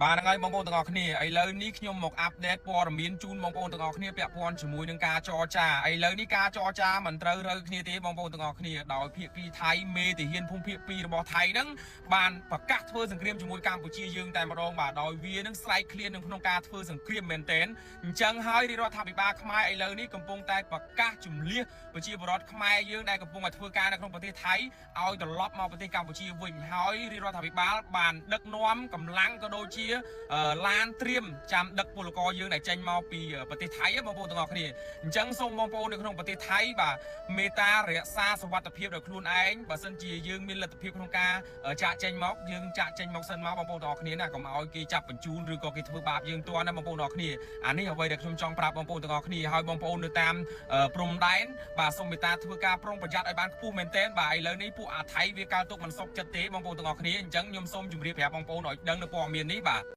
បាទហ្នឹងហើយបងប្អូនទាំងអស់គ្នាឥឡូវនេះខ្ញុំមក update ព័ត៌មានជូនបងប្អូនទាំងអស់គ្នាពាក់ព័ន្ធជាមួយនឹងការចរចាឥឡូវនេះការចរចាមិនត្រូវរូវគ្នាទេបងប្អូនទាំងអស់គ្នាដោយភាគីថៃមេទាហានភូមិភាគ2របស់ថៃហ្នឹងបានប្រកាសធ្វើសង្គ្រាមជាមួយកម្ពុជាយើងតែម្ដងបាទដោយវានឹងស្រែកឃ្លាននៅក្នុងការធ្វើសង្គ្រាមមែនទែនអញ្ចឹងហើយរាជរដ្ឋាភិបាលខ្មែរឥឡូវនេះកំពុងតែប្រកាសជំលះប្រជាពលរដ្ឋខ្មែរយើងដែលកំពុងតែធ្វើការនៅក្នុងប្រទេសថៃឲ្យត្រឡប់មកប្រទេសកម្ពុជាវិញហើយរាជរដ្ឋាភិបាលបានដឹកនាំកម្លាំងក៏ដូចជា ឡានត្រៀមចាំដឹកពលករយើងដែលចេញមកពីប្រទេសថៃបងប្អូនទាំងអស់គ្នាអញ្ចឹងសូមបងប្អូននៅក្នុងប្រទេសថៃបាទមេត្តារក្សាសុវត្ថិភាពដល់ខ្លួនឯងបើសិនជាយើងមានលទ្ធភាពក្នុងការចាក់ចេញមកយើងចាក់ចេញមកសិនមកបងប្អូនទាំងអស់គ្នាណាកុំឲ្យគេចាប់បញ្ជូនឬក៏គេធ្វើបាបយើងទាន់ណាបងប្អូនទាំងអស់គ្នាអានេះអ្វីដែលខ្ញុំចង់ប្រាប់បងប្អូនទាំងអស់គ្នាហើយបងប្អូននៅតាមព្រំដែនបាទសូមមេត្តាធ្វើការប្រុងប្រយ័ត្នឲ្យបានខ្ពស់មែនទែនបាទឥឡូវនេះពួកអាថៃវាកើតទុកមិនសុខចិត្តទេបងប្អូនទាំងអស់គ្នាអញ្ចឹងខ្ញុំសូមជម្រាបប្រាប់បងប្អូនឲ្យដឹងនៅព័ត៌មាននេះបាទ។